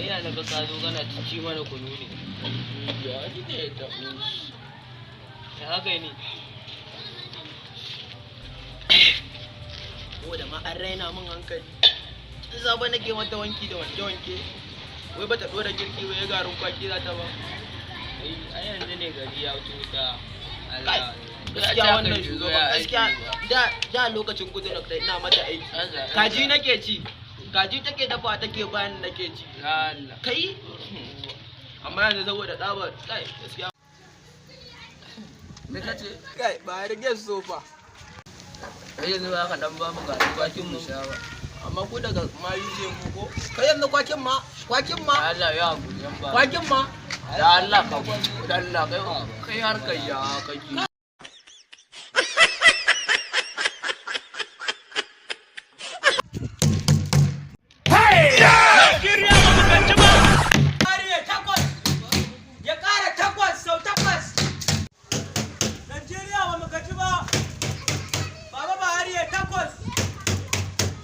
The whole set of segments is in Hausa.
Ai na ga ka zo kana cici mana kunu ne. Ya ji ne ya taɓo shi. Ya haka ne? Ko da ma an raina min hankali. Tun safe nake mata wanki da wanke wanke. Wai bata ɗora girki ba, ya garin kwaki za ta ba. Ai ai yanzu ne gari ya tuta. Kai, gaskiya wannan shugaban gaskiya da lokacin Goodluck da ina mata aiki. Kaji nake ci. Kaji take dafa take bayan nake ci. Allah. Kai, amma yanzu saboda tsabar, kai, gaskiya. Me kace? Kai, ba rige sofa. Ai yanzu ba ka dan ba mu garin kwakin mu sha ba. Amma ku daga mayu ce ku ko? Kai, yanzu kwakin ma, kwakin ma, Allah ya hakuri yan ba. Kwakin ma. Da Allah ka, da Allah kai kai har kai ya kake. Ariya takwas ya ƙara takwas sau takwas. Najeriya ba mu gaji ba. Baba Buhari ya takwas.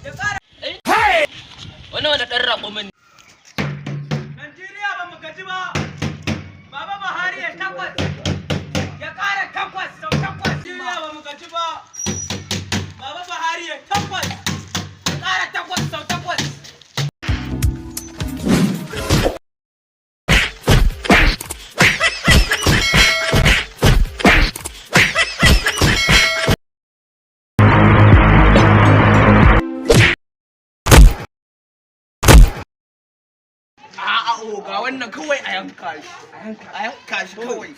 Ya ƙara. Wannan wani dan raƙumin. Najeriya ba mu gaji ba. Baba Buhari ya takwas. Ya ƙara takwas sau takwas. Najeriya ba mu gaji ba. Baba Buhari ya takwas. Ya ƙara takwas sau takwas. A'a, o ga wannan kawai a yanka shi. A yanka shi kawai.